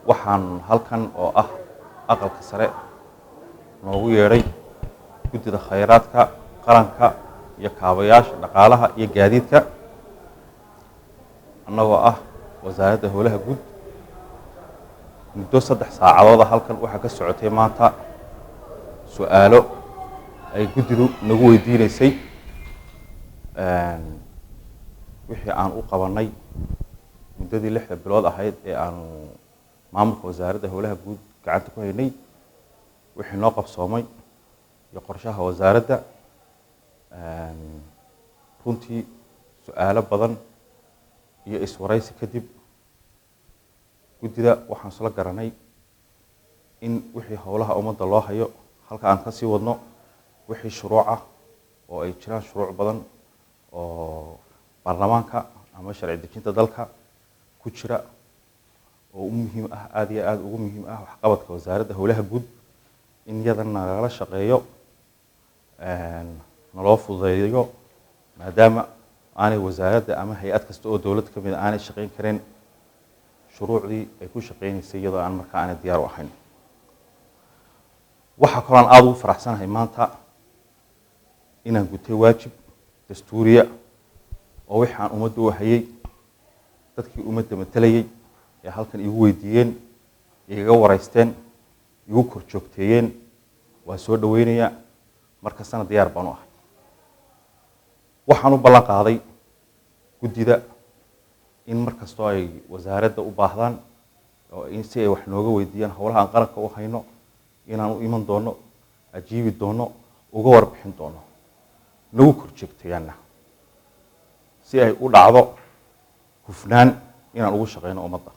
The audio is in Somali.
Waxaan halkan oo ah Aqalka Sare noogu yeedhay Guddida Khayraadka Qaranka iyo Kaabayaasha Dhaqaalaha iyo Gaadiidka, annagoo ah Wasaaradda Howlaha Guud. Muddo 3 saacadooda halkan waxaa ka socotay maanta su-aalo ay guddidu nagu weydiineysay wixii aan u qabanay muddadii 6da bilood ahayd ee aanu maamulka Wasaaradda Howlaha Guud gacanta ku haynay, wixii noo qabsoomay iyo qorshaha wasaaradda. Runtii su-aalo badan iyo iswaraysi kadib, guddida waxaan isla garanay in wixii howlaha ummadda loo hayo halka aan kasii wadno, wixii shuruuc ah oo ay jiraan, shuruuc badan oo baarlamaanka ama sharci dejinta dalka ku jira oo u muhiim ah, aada iyo aada ugu muhiim ah waxqabadka Wasaaradda Howlaha Guud, in iyadana nagala shaqeeyo, naloo fududeeyo, maadaama aanay wasaaradda ama hay-ad kasta oo dowladda ka mid a aanay shaqeyn kareen shuruucdii ay ku shaqeynaysay iyadoo aan markaa aanay diyaar u ahayn. Waxaa kaloo aan aada ugu faraxsanahay maanta inaan gutay waajib dastuuriya oo wixii aan ummadda u hayay, dadkii ummadda matalayay ee halkan iigu weydiiyeen, igaga wareysteen, igu kor joogteeyeen. Waa soo dhaweynayaa, mar kastana diyaar baan u ahay. Waxaan u ballan qaaday guddida in mar kastoo ay wasaaradda u baahdaan oo in si ay wax nooga weydiiyaan howlaha aan qaranka u hayno, inaan u iman doono, ajiibi doono, uga warbixin doono, nagu kor joogteeyaanna, si ay u dhacdo hufnaan inaan ugu shaqeyno ummadda.